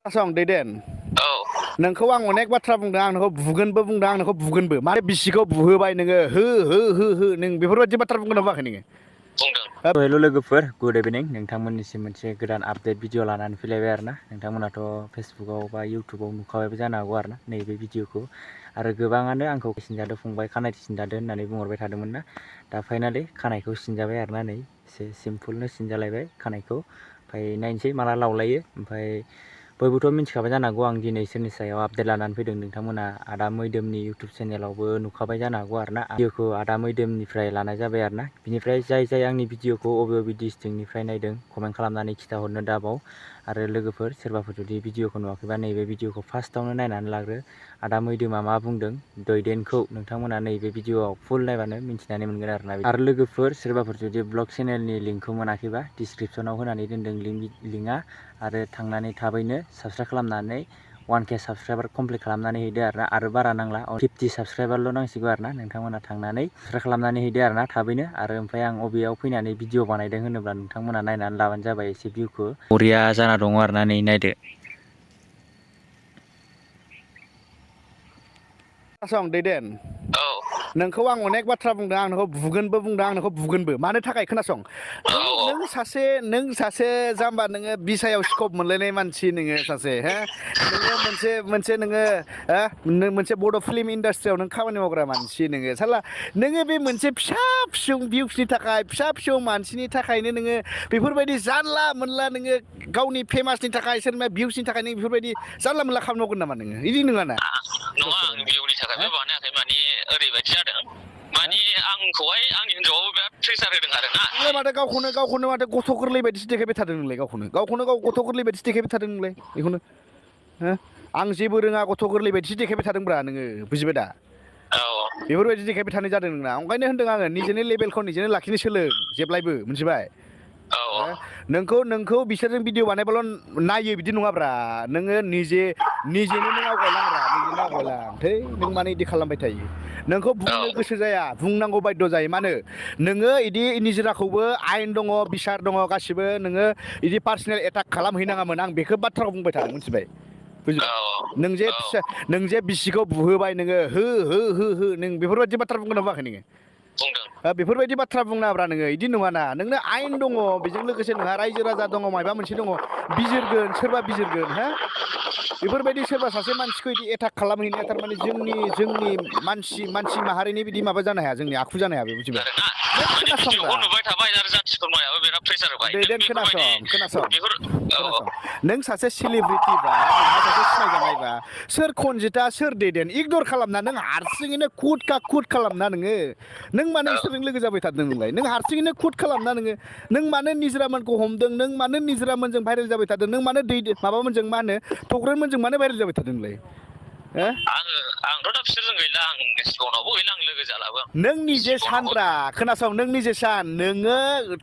खोनासं दैदेन औ नोंखौ आं अनेक बाथ्रा बुंदों आं नोंखौ बुगोनबो बुंदों आं नोंखौ बुगोनबो माने बिसिखौ बुहोबाय नोङो हो हो हो हो नों बेफोरबायदि बाथ्रा बुंगोन ना बुङाखै नोङो बुंदों। हेल' लोगोफोर गुड इभिनिं नोंथांमोननिसिम मोनसे गोदान आपडेट भिडिअ लानानै फैलायबाय आरोना नोंथांमोनाथ' फेसबुकाव बा इउटुबाव नुखाबायबो जानो हागौ आरोना नैबे भिडिअखौ आरो गोबाङानो आंखौ सिनजादों फंबाय खानाय सिनजादों होननानै बुंहरबाय थादोंमोन ना दा फाइनालि खानायखौ सिनजाबाय आरोना नै एसे सिम्पोलनो सिनजालायबाय खानायखौ ओमफ्राय नायनोसै माला लावलायो ओमफ्राय बयबोथ' मिथिखाबाय जानो हागौ आं दिनै इसोरनि सायाव आपडेट लानानै फैदों नोंथांमोना आदा मैदोमनि इउटुब चेनेलावबो नुखाबाय जानो हागौ आरोना भिडिअखौ आदा मैदोमनिफ्राय लानाय जाबाय आरोना बिनिफ्राय जाय आंनि भिडिअखौ बबे डिस्ट्रिक्टनिफ्राय नायदों कमेन्ट खालामनानै खिथाहरनो दाबाव आरो लोगोफोर सोरबाफोर जुदि भिडिअखौ नुवाखैबा नैबे भिडिअखौ फार्स्टआवनो नायनानै लाग्रो आदा मैदोमा मा बुंदों दैदेनखौ नोंथांमोना नैबे भिडिअआव फुल नायबानो मिथिनानै मोनगोन आरोना आरो लोगोफोर सोरबाफोर जुदि ब्लग चेनेलनि लिंकखौ मोनाखैबा डिसक्रिपसनाव होनानै दोनदों लिंकआ आरो थांनानै थाबैनो साबसक्राइब खालामनानै 1K साबसक्राइबार कमप्लिट खालामनानै हैदो आरो बारा नांला 50 साबसक्राइबारल' नांसिगौ आरोना नोंथांमोना थांनानै साबसक्राइब खालामनानै हैदो आरोना थाबैनो आरो ओमफ्राय आं अबेयाव फैनानै भिडिअ बानायदों होनोब्ला नोंथांमोना नायनानै लाबानो जाबाय एसे भिउखौ बरिया जाना दङ आरोना नै नायदो खोनासं दैदेन औ नोंखौ आं अनेक बाथ्रा बुंदों आं नोंखौ बुगोनबो बुंदों आं नोंखौ बुगोनबो मानो थाखाय खोनासं औ नों सासे जाम्बा नोङो बिसायाव स्कप मोनलायनाय मानसि नोङो सासे हो नोङो मोनसे नोङो मोनसे बड' फिल्म इन्डास्ट्रियाव नों खामानि मावग्रा मानसि नोङो साला नोङो बे मोनसे फिसा फिसौ भिउसनि थाखाय फिसा फिसौ मानसिनि थाखायनो नोङो बेफोरबायदि जानला मोनला नोङो गावनि फेमासनि थाखाय सोरबा भिउसनि थाखाय नों बेफोरबायदि जानला मोनला खालामनो हागोन नामा नोङो बिदि नङा ना नङा आं भिउनि थाखायबो बानायाखै माने ओरैबायदि जादों माने आंखौहाय आंनि हिनजावाबो बिराद प्रेसार होदों आरो ना नोंलाय माथो गावखौनो माथो गथ' गोरलै बायदिसो देखायबाय थादों नोंलाय गावखौनो गाव गथ' गोरलै बायदिसो देखायबाय थादों नोंलाय बेखौनो हो आं जेबो रोङा गथ' गोरलै बायदिसो देखायबाय थादोंब्रा नोङो बुजिबाय दा औ बेफोरबायदि देखायबाय थानाय जादों नोंना ओंखायनो होनदों आङो निजेनि लेभेलखौ निजेनो लाखिनो सोलों जेब्लायबो मिथिबाय औ नोंखौ बिसोरजों भिडिअ बानायबाल' नायो बिदि नङाब्रा नोङो निजेनो नों आवगायलांब्रा निजेनो आवगायलां थै नों मानो बिदि खालामबाय थायो नोंखौ बुंनो गोसो जाया बुंनांगौ बायद' जायो मानो नोङो बिदि निजिराखौबो आयेन दङ बिसार दङ गासिबो नोङो बिदि पार्सनेल एटाक खालामहैनाङामोन आं बेखौ बाथ्राखौ बुंबाय थादों मिथिबाय बुजिबाय नों जे बिसिखौ बुहोबाय नोङो हो हो हो हो नों बेफोरबायदि बाथ्रा बुंगोन ना बुङाखै नोङो बुंदों बेफोरबायदि बाथ्रा बुंनाब्रा नोङो बिदि नङाना नोंनो आयेन दङ बेजों लोगोसे नोंहा रायजो राजा दङ माबा मोनसे दङ बिजिरगोन सोरबा बिजिरगोन हा बेफोरबायदि सोरबा सासे मानसिखौ बिदि एटाक खालामहैनाया थारमाने जोंनि मानसि माहारिनि बिदि माबा जानो हाया जोंनि आखु जानो हाया बे बुजिबाय आरोना नों माने भिडिअखौ खोनासंब्रा नुबाय थाबाय आरो जाथि खुरमायाबो बिराद प्रेसार होबाय नों दैदेन बेफोरबायदि बेफोर औ नों सासे सिलिब्रिटिबा नोंहा सासे सिनायजानायबा सोर खनजिता सोर दैदेन इगनर खालामना नों हारसिङैनो खुद खालामना नों मानो इसोरजों लोगो जाबाय थादों नोंलाय नों हारसिङैनो खुद खालामना नों मानो निजिरामोनखौ हमदों नों मानो निजिरामोनजों भाइरेल जाबाय थादों नों मानो माबामोनजों मा होनो थग्रोनमोनजों मानो भाइरेल जाबाय थादों नोंलाय आंथ' दा बिसोरजों गैला आं सिगाङावबो गैला आं लोगो जालाबो नों निजे सानब्रा खोनासं नों निजे सान नोङो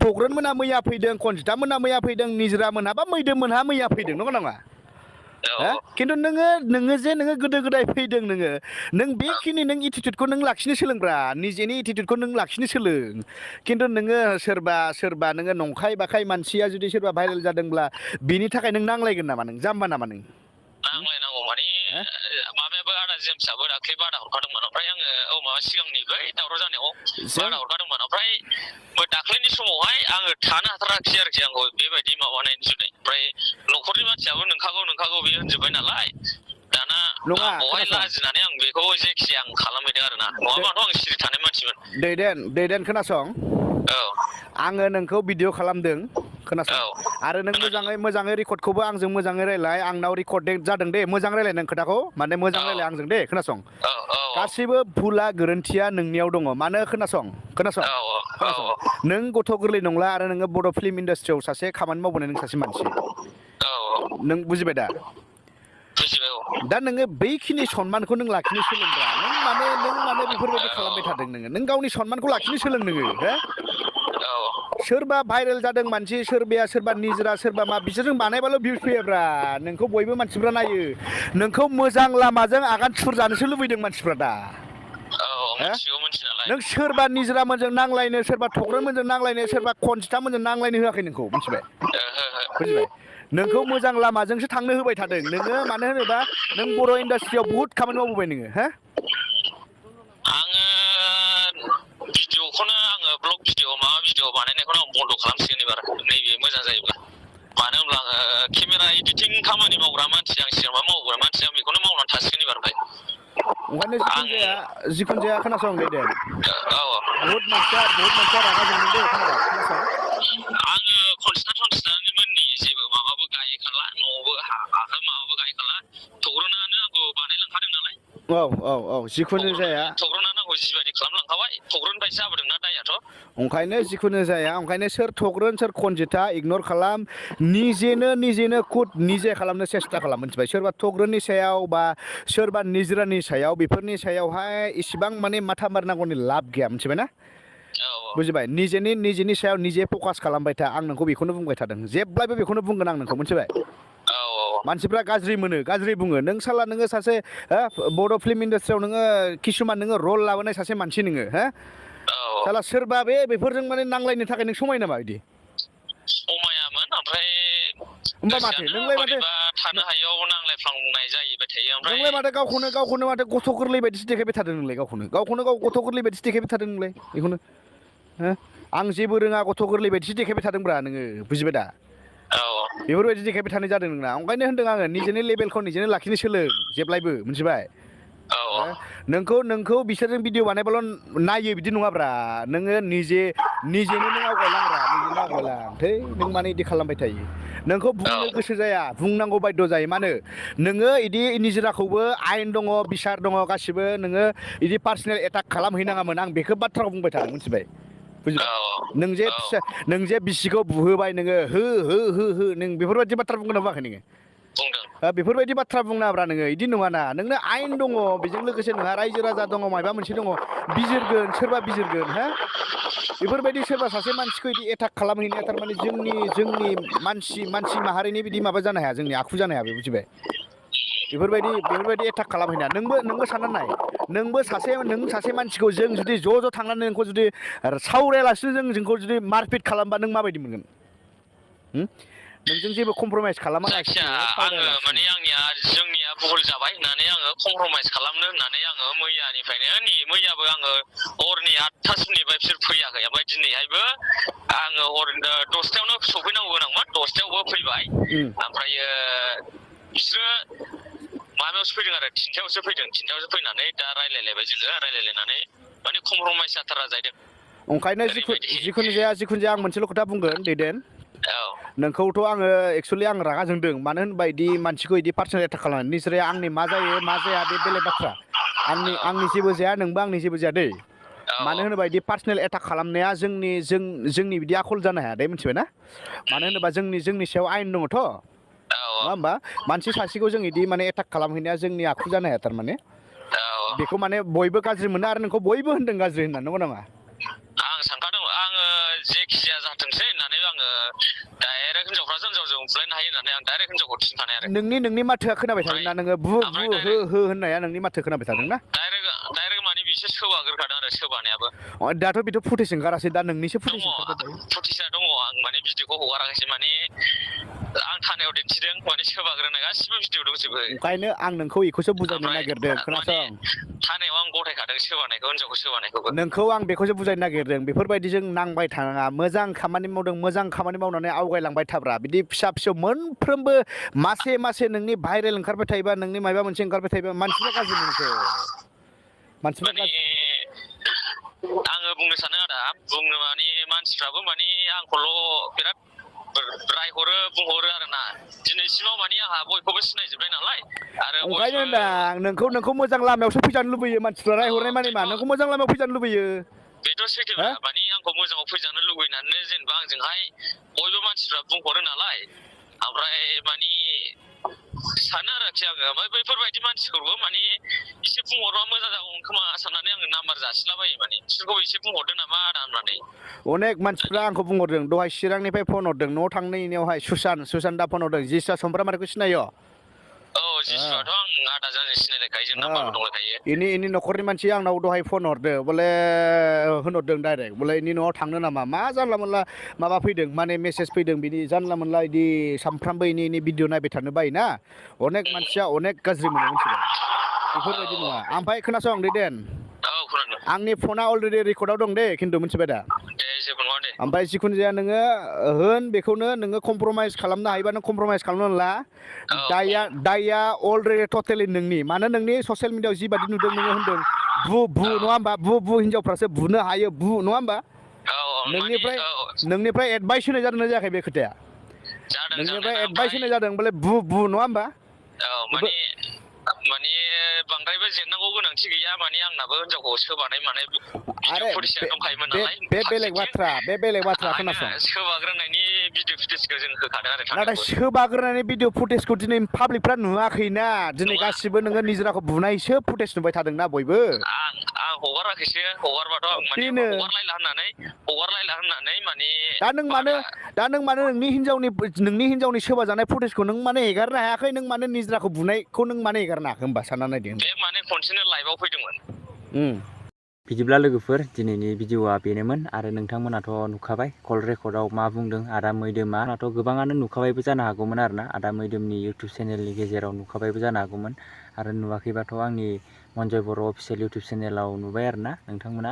थग्रोन मोना मैया फैदों खनजिता मोना मैया फैदों निजिरा मोनहा बा मैदोम मोनहा मैया फैदों नंगौ नङा खिन्थु नोङो जे नोङो गोदो गोदाय फैदों नों बेखिनि नों एटिटिउडखौ नों लाखिनो सोलोंब्रा निजेनि एटिटिउडखौ नों लाखिनो सोलों खिन्थु नोङो सोरबा नोङो नंखाय बाखाय मानसिया जुदि सोरबा भाइरेल जादोंब्ला बिनि थाखाय नों नांलायगोन नामा नों जाम्बा नामा नों नांलायनांगौ माने माबायाबो आदा जेम्सआबो दाख्लै बादा हरखादोंमोन ओमफ्राय आङो माबा सिगांनि बै दावराव जानायाव बादा हरखादोंमोन ओमफ्राय दाख्लैनि समावहाय आङो थानो हाथाराखिसै आरोखि आंखौ बेबायदि माबानायनि जुनै ओमफ्राय न'खरनि मानसियाबो नोंखागौ बेयो होनजोब्बाय नालाय दाना बावहाय लाजिनानै आं बेखौ जेखि आं खालामहैदों आरो ना नङाबाथ' आं सिरि थानाय मानसिमोन दैदेन खोनासं औ आङो नोंखौ भिडिअ खालामदों खोनासं औ आरो नों मोजाङै रेकर्डखौबो आंजों मोजाङै रायलाय आंनाव रेकर्ड जादों दे मोजां रायलाय नों खोथाखौ माने मोजां रायलाय आंजों दे खोनासं औ औ गासिबो भुला गोरोन्थिया नोंनियाव दङ मानो खोनासं नों गथ' गोरलै नंला आरो नोङो बड' फिल्म इन्डास्ट्रियाव सासे खामानि मावबोनाय नों सासे मानसि नों बुजिबाय दा दा नोङो बैखिनि सनमानखौ नों लाखिनो सोलोंब्रा नों मानो बेफोरबायदि खालामबाय थादों नों गावनि सनमानखौ लाखिनो सोलों नोङो हो सोरबा भाइरेल जादों मानसि सोरबा निजिरा सोरबा मा बिसोरजों बानायबाल' भिउस फैयाब्रा नोंखौ बयबो मानसिफ्रा नायो नोंखौ मोजां लामाजों आगान सुरजानोसो लुबैदों मानसिफ्रा दा नों सोरबा निजिरामोनजों नांलायनो सोरबा थग्रोनमोनजों नांलायनो सोरबा खनजितामोनजों नांलायनो होआखै नोंखौ मिथिबाय बुजिबाय नोंखौ मोजां लामाजोंसो थांनो होबाय थादों नोङो मानो होनोबा नों बर' इन्डास्ट्रियाव बहुद खामानि मावबोबाय नोङो हा आङो भिडिअखौनो आङो ब्लग भिडिअ माबा भिडिअ बानायनायखौनो आं बन्द' खालामसिगोन एबार नैबे मोजां जायोब्ला मानो होनब्ला आङो केमेरा एडिटिं खामानि मावग्रा मानसि आं सिगां मावग्रा मानसि आं बेखौनो मावनानै थासिगोन एबारनिफ्राय ओंखायनो जिखुनु जाया खोनासं दे औ बहुत मानसिया रागा जोंदों दे खोनाबाय खोनासं आङो खनसिना मोननि जेबो माबाबो गायखाला न'आवबो माबाबो गायखाला थग्रनानो आंखौ बानायलांखादों नालाय औ जिखुनु जाया थग्रनानो आंखौ जिबायदि खालामलांखाबाय थग्रननिफ्रायसो जाबोदोंना दायाथ' ओंखायनो जिखुनु जाया ओंखायनो सोर थग्रोन सोर खनजिथा इगनर खालाम निजेनो खुद निजे खालामनो सेस्था खालाम मिथिबाय सोरबा थग्रोननि सायाव बा सोरबा निजिरानि सायाव बेफोरनि सायावहाय इसिबां माने माथा मारिनांगौनि लाब गैया मिथिबाय ना बुजिबाय निजेनि सायाव निजे फकास खालामबाय था आं नोंखौ बेखौनो बुंबाय थादों जेब्लायबो बेखौनो बुंगोन आं नोंखौ मिथिबाय मानसिफ्रा गाज्रि मोनो गाज्रि बुङो नों साला नोङो सासे बर' फिल्म इन्डास्ट्रियाव नोङो किसुमान नोङो रल लाबोनाय सासे मानसि नोङो हा साला सोरबा बेफोरजों माने नांलायनो थाखाय नों समाय नामा बिदि समायामोन ओमफ्राय होमबा माथो नोंलाय माथो थानो हायैयाव नांलायफ्लांनाय जाहैबाय थायो ओमफ्राय नोंलाय माथो गावखौनो माथो गथ' गोरलै बायदिसो देखायबाय थादों नोंलाय गावखौनो गाव गथ' गोरलै बायदिसो देखायबाय थादों नोंलाय बेखौनो आं जेबो रोङा गथ' गोरलै बायदिसो देखायबाय थादोंब्रा नोङो बुजिबाय दा बेफोरबायदि देखायबाय थानाय जादों नोंना ओंखायनो होनदों आङो निजेनि लेभेलखौ निजेनो लाखिनो सोलों जेब्लायबो मिथिबाय नोंखौ बिसोरजों भिडिअ बानायबाल' नायो बिदि नङाब्रा नोङो निजेनो नों आवगायलांब्रा निजेनो आवगायलां थै नों मानो बिदि खालामबाय थायो नोंखौ बुंनो गोसो जाया बुंनांगौ बायद' जायो मानो नोङो इदि निजिराखौबो आयेन दङ बिसार दङ गासिबो नोङो इदि पार्सनेल एटाक खालामहैनाङामोन आं बेखौ बाथ्राखौ बुंबाय थादों मिथिबाय बुजिबाय नों जे बिसिखौ बुहोबाय नोङो हो नों बेफोरबायदि बाथ्रा बुंगोन ना बुङाखै नोङो बेफोरबायदि बाथ्रा बुंनाब्रा नोङो बिदि नङाना नोंनो आयेन दङ बेजों लोगोसे नोंहा रायजो राजा दङ माबा मोनसे दङ बिजिरगोन सोरबा बिजिरगोन हा बेफोरबायदि सोरबा सासे मानसिखौ बिदि एटाक खालामहैनाया थारमाने जोंनि मानसि माहारिनि बिदि माबा जानो हाया जोंनि आखु जानो हाया बे बुजिबाय बेफोरबायदि एटाक खालामहैनाया नोंबो साननानै नाय नों सासे मानसिखौ जों जुदि ज' थांनानै नोंखौ जुदि सावरायालासिनो जोंखौ जुदि मारपिट खालामबा नों माबायदि मोनगोन नोंजों जेबो कमप्रमाइस जायखिया आङो माने जोंनिया भुल जाबाय होननानै आङो कमप्रमाइस खालामनो होननानै आङो मैयाबो आङो हरनि 8टासिमनिफ्राय बिसोर फैयाखै ओमफ्राय दिनैहायबो आङो हर 10टायावनो सफैनांगौ गोनांमोन 10टायावबो फैबाय ओमफ्रायो बिसोरो माबायावसो फैदों आरो 3टायावसो फैनानै दा रायलायलायबाय जोङो रायलायलायनानै माने कमप्रमाइस जाथारा जाहैदों ओंखायनो जिखुनु जाया आं मोनसेल' खोथा बुंगोन दैदेन नोंखौथ' आङो एक्सुवेलि आं रागा जोंदों मानो होनबा बिदि मानसिखौ बिदि पार्सनेल एटाक खालामनानै निसय आंनि मा जायो मा जाया बे बेलेग बाथ्रा आंनि जेबो जाया नोंबो आंनि जेबो जाया दै मानो होनोबा बिदि पार्सनेल एटाक खालामनाया जोंनि बिदि आखल जानो हाया दे मिथिबाय ना मानो होनोबा जोंनि सायाव आयेन दङथ' नङा होमबा मानसि सासेखौ जों बिदि माने एटाक खालामहैनाया जोंनि आखु जानो हाया थारमाने बेखौ माने बयबो गाज्रि मोनो आरो नोंखौ बयबो होनदों गाज्रि होनना नंगौ नामा आं सानखादों आङो जेखि जाया जाथोंसै होननानै आङो डाइरेक्ट हिनजावफ्रासो हिनजावजों बुलायनो हायो होननानै आं डाइरेक्ट हिनजावखौ थिनखानाय आरो नोंनि माथोआ खोनाबाय थादोंना नोङो बु हो होननाया नोंनि माथो खोनाबाय थादोंना डाइरेक्ट माने बिसोर सोबाग्रोखादों आरो सोबानायाबो दाथ' बेथ' फुटेज ओंखारासै दा नोंनिसो फुटेज फुटेजआ दङ आं माने भिडिअखौ हगाराखैसै माने आं थानायाव दिन्थिदों माने सोबाग्रोनाय गासिबो भिडिअ दंजोबो ओंखायनो आं नोंखौ बेखौसो बुजायनो नागिरदों खोनासं थानायाव आं गथायखादों सोबानायखौ हिनजावखौ सोबानायखौबो नोंखौ आं बेखौसो बुजायनो नागिरदों बेफोरबायदिजों नांबाय थानाङा मोजां खामानि मावदों मोजां खामानि मावनानै आवगायलांबाय थाब्रा बिदि फिसा मोनफ्रोमबो मासे नोंनि भाइरेल ओंखारबाय थायोबा नोंनि माबा मोनसे ओंखारबाय थायोबा मानसिफ्रा गाज्रि मोनसै आङो बुंनो सानो आदा माने मानसिफ्राबो माने आंखौल' बिराद बुंहरो आरोना दिनैसिमाव माने आंहा बयखौबो सिनायजोबनाय नालाय आरो ओंखायनो होनदां नोंखौ मोजां लामायावसो फैजानो लुबैयो मानसिफ्रा रायहरनाय माने मा नोंखौ मोजां लामायाव फैजानो लुबैयो बेथ' सैथोब्रा माने आंखौ मोजाङाव फैजानो लुबैनानै जेनेबा आंजोंहाय बयबो मानसिफ्रा बुंहरो नालाय ओमफ्राय माने सानो आरोखि आङो ओमफ्राय बैफोरबायदि मानसिखौबो माने एसे बुंहरबा मोजां जागौमोन खोमा साननानै आङो नाम्बार जासिलाबायो माने बिसोरखौबो एसे बुंहरदो नामा आदा होननानै अनेक मानसिफ्रा आंखौ बुंहरदों दहाय चिरांनिफ्राय फन हरदों न'आव थांनायावहाय सुसान दा फन हरदों जिसा समफ्रामारिखौ सिनायो जिसुआथ' आं आदाजों सिनायलायखायो जों नाम्बारबो दंलायखायो इनि न'खरनि मानसि आंनाव दहाय फन हरदो बोले होनहरदों डाइरेक्ट बोले इनि न'आव थांनो नामा मा जानला मोनला माबा फैदों माने मेसेज फैदों बिदि जानला मोनला इदि सानफ्रामबो इनि भिडिअ नायबाय थानो बायोना अनेक मानसिया अनेक गाज्रि मोनो मिथिबाय बेफोरबायदि नङा ओमफ्राय खोनासं दैदेन आंनि फना अलरेडि रेकर्डआव दं दे खिन्थु मिथिबाय दा ओमफ्राय जिखुनु जाया नोङो होन बेखौनो नोङो कमप्रमाइस खालामनो हायोबा नों कमप्रमाइस खालामनो हाला दाया अलरेडि टटेलि नोंनि मानो नोंनि ससियेल मिडियाआव जिबादि नुदों नोङो होनदों बु नङा होमबा बु हिनजावफ्रासो बुनो हायो बु नङा होमबा नोंनिफ्राय एडभाइस होनाय जादों ना जायाखै बे खोथाया नोंनिफ्राय एडभाइस होनाय जादों बोले बु नङा होमबा माने बांद्रायबो जेननांगौ गोनांथि गैया माने आंनाबो हिनजावखौ सोबानाय मानाय दंखायोमोन नालाय बे बेलेग बाथ्रा खोनासं सोबाग्रोनायनि भिडिअ फुटेजखौ जों होखादों आरो नाथाय सोबाग्रोनायनि भिडिअ फुटेजखौ दिनै पाब्लिकफ्रा नुवाखैना दिनै गासिबो नोङो निजोराखौ बुनायसो फुटेज नुबाय थादोंना बयबो आं हगाराखैसो हगारबाथ' आं माने हगारलायला होननानै माने दा नों मानो नोंनि हिनजावनि सोबा जानाय फुटेजखौ नों माने एगारनो हायाखै नों मानो निजोराखौ बुनायखौ नों मानो एगारनो हाखै होमबा सानना नायदो बे माने खनसेनो लाइभआव फैदोंमोन बिदिब्ला लोगोफोर दिनैनि भिडिअआ बेनोमोन आरो नोंथांमोनाथ' नुखाबाय कल रेकर्डआव मा बुंदों आदा मैदोमा थ' गोबाङानो नुखाबायबो जानो हागौमोन आरोना आदा मैदोमनि इउटुब चेनेलनि गेजेराव नुखाबायबो जानो हागौमोन आरो नुवाखैबाथ' आंनि मनजय बर' अफिसियेल इउटुब चेनेलाव नुबाय आरोना नोंथांमोना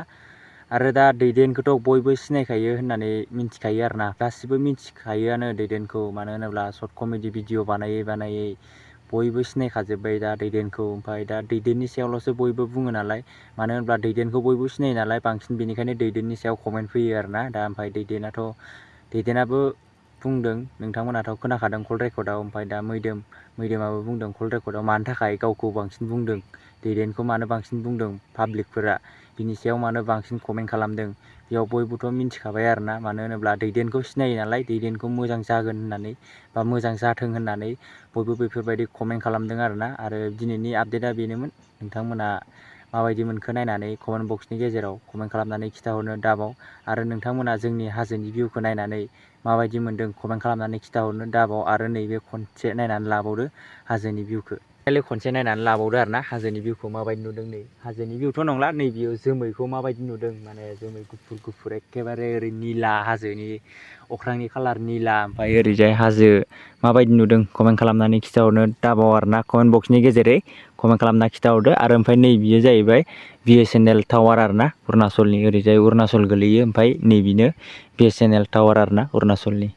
आरो दा दैदेनखौथ' बयबो सिनायखायो होननानै मिन्थिखायो आरोना गासिबो मिन्थिखायोआनो दैदेनखौ मानो होनोब्ला सर्ट कमेडि भिडिअ बानायै बयबो सिनायखाजोब्बाय दा दैदेनखौ ओमफ्राय दा दैदेननि सायावल'सो बयबो बुङो नालाय मानो होनब्ला दैदेनखौ बयबो सिनायो नालाय बांसिन बेनिखायनो दैदेननि सायाव कमेन्ट फैयो आरोना दा ओमफ्राय दैदेनाबो बुंदों नोंथांमोनाथ' खोनाखादों कल रेकर्डआव ओमफ्राय दा मैदोमाबो बुंदों कल रेकर्डआव मानो थाखाय गावखौ बांसिन बुंदों दैदेनखौ मानो बांसिन बुंदों पाब्लिकफोरा बिनि सायाव मानो बांसिन कमेन्ट खालामदों बेयाव बयबोथ' मिन्थिखाबाय आरोना मानो होनोब्ला दैदेनखौ सिनायो नालाय दैदेनखौ मोजां जागोन होननानै बा मोजां जाथों होननानै बयबो बेफोरबायदि कमेन्ट खालामदों आरोना आरो दिनैनि आपडेटआ बेनोमोन नोंथांमोना माबायदि मोनखो नायनानै कमेन्ट बक्सनि गेजेराव कमेन्ट खालामनानै खिथाहरनो दाबाव आरो नोंथांमोना जोंनि हाजोनि भिउखौ नायनानै माबायदि मोनदों कमेन्ट खालामनानै खिथाहरनो दाबाव आरो नैबे खनसे नायनानै लाबावदो हाजोनि भिउखौ खनसे नायनानै लाबावदो आरोना हाजोनि भिउखौ माबायदि नुदों नै हाजोनि भिउथ' नंला नैबेयाव जोमैखौ माबायदि नुदों माने जोमै गुफुर एखेबारे ओरै निला हाजोनि अख्रांनि कालार निला ओमफ्राय ओरैजाय हाजो माबायदि नुदों कमेन्ट खालामनानै खिथाहरनो दाबाव आरोना कमेन्ट बक्सनि गेजेरै कमेन्ट खालामना खिथाहरदो आरो ओमफ्राय नैबेयो जाहैबाय BSNL टावार आरोना अरुणाचलनि ओरैजाय अरुणाचल गोलैयो ओमफ्राय नैबेनो BSNL टावार आरोना अरुणाचलनि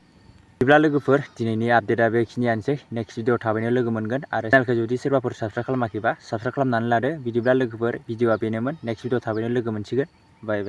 बिदिब्ला लोगोफोर दिनैनि आपडेटआ बेखिनियानोसै नेक्स्ट भिडिअ थाबैनो लोगो मोनगोन आरो चेनेलखौ जुदि सोरबाफोर साबस्क्राइब खालामाखैबा साबस्क्राइब खालामनानै लादो बिदिब्ला लोगोफोर भिडिअआ बेनोमोन नेक्स्ट भिडिअ थाबैनो लोगो मोनसिगोन बाय